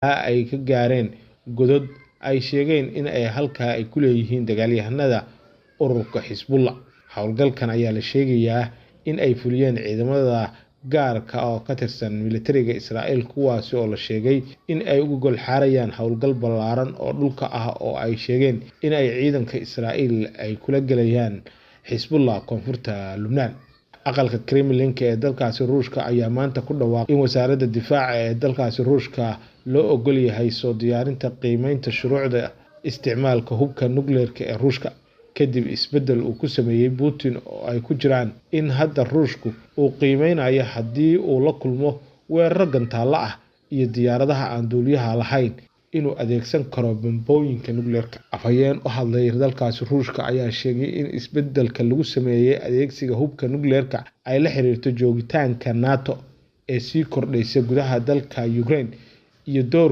Ay ka gaareen godad ay sheegeen in ay halkaa ay ku leeyihiin dagaalyahanada ururka Xisbullah. Howlgalkan ayaa la sheegayaa in ay fuliyeen ciidamada gaarka ah oo ka tirsan militariga Israa'iil, kuwaasi oo la sheegay in ay uga gol xaarayaan howlgal ballaaran oo dhulka ah oo ay sheegeen in ay ciidanka Israa'iil ay kula gelayaan Xisbullah koonfurta Lubnaan. Aqalka Kremlin-ka ee dalkaasi Ruushka ayaa maanta ku dhawaaqay in wasaaradda difaaca ee dalkaasi Ruushka loo oggol yahay soo diyaarinta qiimeynta shuruucda isticmaalka hubka nukliyeerka ee Ruushka, kadib isbeddel uu ku sameeyay Putin oo ay ku jiraan in hadda Ruushku uu qiimeynayo haddii uu la kulmo weerarro gantaalo ah iyo diyaaradaha aan duuliyaha lahayn inuu adeegsan karo bambooyinka nukliyeerka. Afhayeen u hadlay dalkaasi Ruushka ayaa sheegay in isbeddelka lagu sameeyay adeegsiga hubka nukliyeerka ay la xiriirto joogitaanka NATO ee sii kordheysa gudaha dalka Ukraine iyo doorka.